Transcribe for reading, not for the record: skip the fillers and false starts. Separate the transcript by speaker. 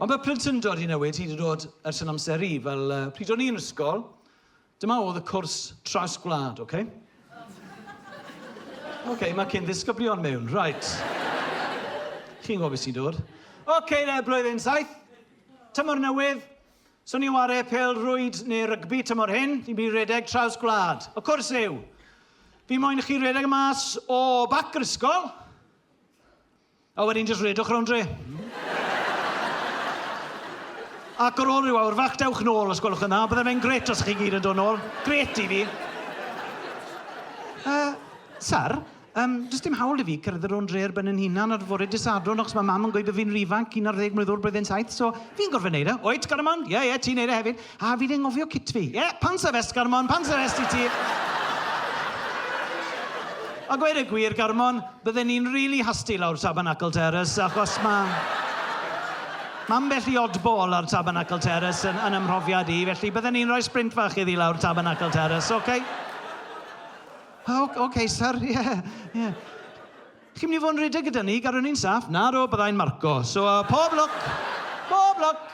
Speaker 1: Ond mae plentyndod i newid hyd yn oed ers yn amser i, fel uh, pryd o'n i'n ysgol, dyma oedd y cwrs traws gwlad, oce? Okay? Oce, okay, mae cyn ddisgyblion mewn, right. Chi'n gwybod beth sy'n dod. Oce, okay, ne, blwyddyn saith, tymor newydd, so ni'n ware pêl rwyd neu rygbi tymor hyn, ni'n mynd i redeg traws gwlad. Y cwrs yw, fi moyn i chi redeg mas o bac yr ysgol, A wedyn jyst redwch rownd dre. Ac ar ôl rhyw awr fach, dewch nôl os gwelwch yn dda. Bydde fe'n grêt os chi gyd yn dod nôl. Grêt i fi. Uh, sir, um, does dim hawl i fi cerdded rownd dre ar ben yn hunan ar fore dydd Sadwrn achos mae mam yn gweud bod fi'n rhy ifanc, 11 mlwydd oed blwyddyn 7, so fi'n gorfod neud e. Oet, Garmon? Ie, yeah, ie, yeah, ti'n neud e hefyd. A fi 'di anghofio cit fi. Ie, panserfest, Garmon, panserfest i ti! A gweud y gwir, Garmon, bydden ni'n rili hasty lawr Tabernacle Terrace, achos ma' ma' ambell i oddball ar Tabernacle Terrace yn, yn 'y mhrofiad i, felly bydden ni'n rhoi sprint fach iddi lawr Tabernacle Terrace, ocê? O, ocê, syr, ie, ie. Chi'n mynd i fod yn rhedeg gyda ni, gadw ni'n saff? Nadw, byddai'n marco. So, uh, pob lwc! Pob lwc!